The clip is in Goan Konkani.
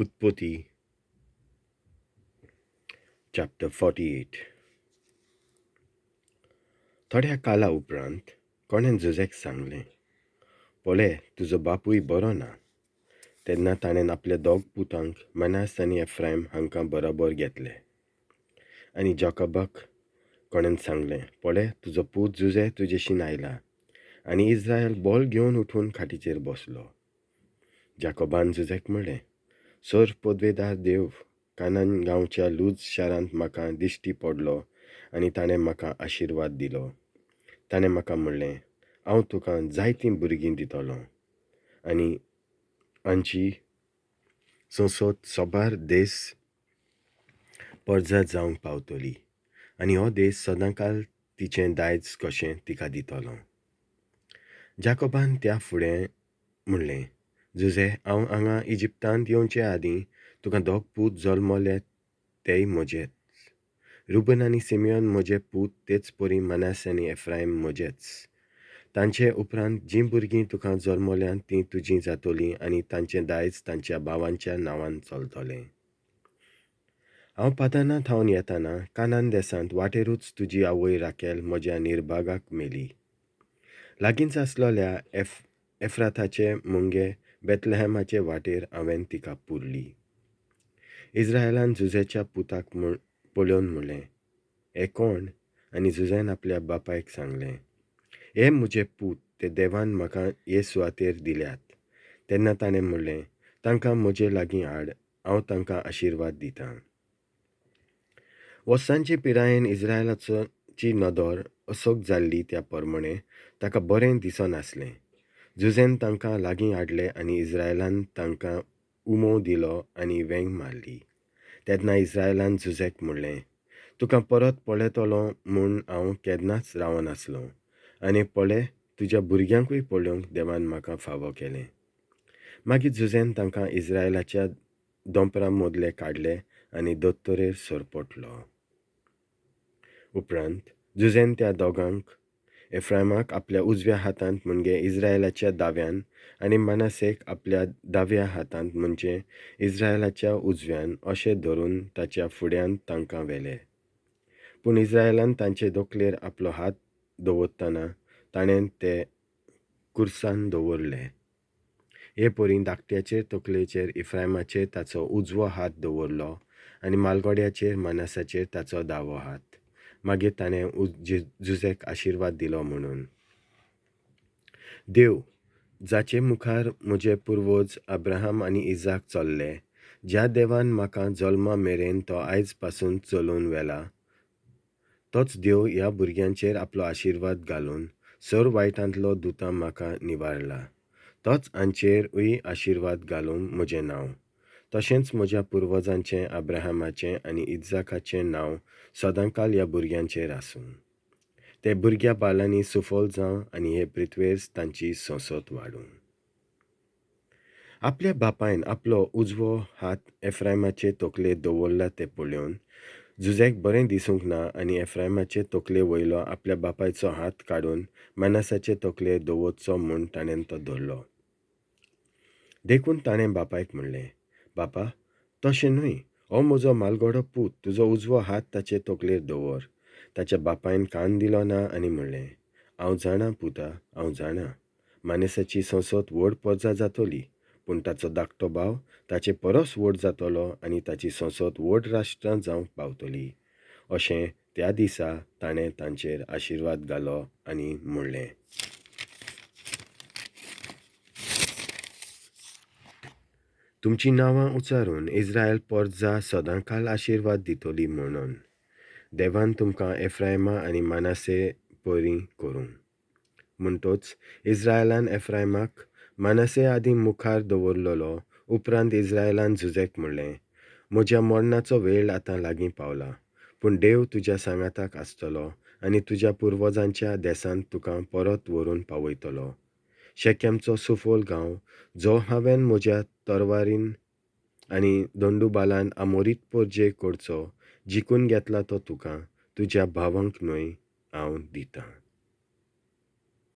उत्पत्ती चॅप्टर 48. थोड्या काला उपरांत कोणें जुझेक सांगलें, पळय तुजो बापूय बरो ना. तेन्ना ताणें आपल्या दोग पुतांक मनास आनी एफ्रायम हांकां बरोबर घेतले. आनी जॉकबाक कोणें सांगलें, पळय तुजो पूत जुझे तुजेशीन आयला. आनी इस्रायल बॉल घेवन उठून खाटीचेर बसलो. जाकोबान जुझेक म्हणलें, सर पदवेदार देव कानान गांवच्या लूज शारांत म्हाका दिश्टी पडलो आनी ताणें म्हाका आशिर्वाद दिलो. ताणें म्हाका म्हणलें, हांव तुका जायतीं भुरगीं दितलो आनी आमची संसद सोबार देस परजा जावंक पावतली आनी हो देश सदांकाल तिचें दायज कशें तिका दितलो. जाकोबान त्या फुडें म्हणलें, जुझे, हांव हांगा इजिप्तांत येवचे आदीं तुका दोग पूत जल्मले तेय म्हजेच. रुबन आनी सिमियन म्हजे पूत, तेच परी मनास आनी एफ्रायम म्हजेच. तांचे उपरांत जीं भुरगीं तुका जल्मल्यांत तीं तुजीं जातलीं आनी तांचें दायज तांच्या भावांच्या नांवान चलतलें. हांव पादाना थावन येताना कानान देसांत वाटेरूच तुजी आवय राकेल म्हज्या निर्भागाक मेली. लागींच आसलेल्या एफ्राथाचे मुंगे बेतलहॅमाचे वाटेर हांवें तिका पुरली. इस्रायलान जुझेच्या पुताक पळोवन म्हणलें, हे कोण? आनी जुझेन आपल्या बापायक सांगलें, हे म्हजे पूत, ते देवान म्हाका हे सुवातेर दिल्यात. तेन्ना ताणें म्हणलें, तांकां म्हजे लागीं हाड, हांव तांकां आशिर्वाद दितां. वर्सांचे पिरायेन इस्रायलाची नदर असोक जाल्ली त्या प्रमाणें ताका बरें दिसनासलें. जुझेन तांकां लागीं हाडले आनी इस्रायलान तांकां उमो दिलो आनी वेंग मारली. तेन्ना इस्रायलान जुझेक म्हणलें, तुका परत पळयतलो म्हूण हांव केन्नाच रावनासलो आनी पळय तुज्या भुरग्यांकूय पळोवंक देवान म्हाका फावो केलें. मागीर जुझेन तांकां इस्रायलाच्या दोंपरां मदले काडले आनी दोतोरेर सरपटलो. उपरांत जुझेन त्या दोगांक, एफ्रायमाक आपल्या उजव्या हातांत म्हणजे इस्रायलाच्या दाव्यान आनी मनासेक आपल्या दाव्या हातांत म्हणजे इस्रायलाच्या उजव्यान अशें धरून ताच्या फुड्यांत तांकां व्हेले. पूण इस्रायलान तांचे दोकलेर आपलो हात दवरतना ताणें ते कुर्सान दवरले. हे परी धाकट्याचेर तकलेचेर इफ्रायमाचेर ताचो उजवो हात दवरलो आनी मालगोड्याचेर मनासाचेर ताचो दावो हात. मागीर ताणें जुझेक आशिर्वाद दिलो म्हणून, देव जाचे मुखार म्हजे पुर्वज अब्राहम आनी इजाक चल्ले, ज्या देवान म्हाका जल्मा मेरेन तो आयज पासून चलोवन व्हेला, तोच देव ह्या भुरग्यांचेर आपलो आशिर्वाद घालून सर वायटांतलो दुता म्हाका निवारला, तोच हांचेरूय आशिर्वाद घालून म्हजें नांव, तशेंच म्हज्या पुर्वजांचें अब्राहमाचें आनी इजाकाचें नांव सदांकाल ह्या भुरग्यांचेर आसूं. ते भुरग्या बालांनी सुफल जावं आनी हे पृथ्वेर तांची संसद वाडूं. आपल्या बापायन आपलो उजवो हात एफ्रायमाचे तकलेर दवरला तें पळोवन जुझेक बरें दिसूंक ना आनी एफ्रायमाचे तकले वयलो आपल्या बापायचो हात काडून मनासाचे तकलेर दवरचो म्हूण ताणें तो धरलो. देखून ताणें बापायक म्हणलें, बापा, तशें न्हय, हो म्हजो मालगोडो पूत, तुजो उजवो हात ताचे तकलेर दवर. ताच्या बापायन कान दिलो ना आनी म्हणलें, हांव जाणा पुता, हांव जाणा, मानेसाची संसद व्हड परजा जातली, पूण ताचो धाकटो भाव ताचे परस व्हड जातलो आनी ताची संसद व्हड राष्ट्रां जावंक पावतली. अशें त्या दिसा ताणें तांचेर आशिर्वाद घालो आनी म्हणलें, तुमचीं नांवां उच्चारून इस्रायल परजा सदांकाल आशिर्वाद दितली म्हणून देवान तुमकां एफ्रायमा आनी मानासे परी करूं. म्हणटच इस्रायलान एफ्रायमाक मानासे आदीं मुखार दवरलेलो. उपरांत इस्रायलान जुझेक म्हणलें, म्हज्या मरणाचो वेळ आतां लागीं पावला, पूण देव तुज्या सांगाताक आसतलो आनी तुज्या पुर्वजांच्या देसांत तुका परत व्हरून पावयतलो. शेकेमचो सुफोल गांव, जो हांवें म्हज्या तरवारीन आनी दोंडुबालान आमोरीत परजे करचो जिखून घेतला, तो तुका, तुज्या भावांक न्हय, हांव दितां.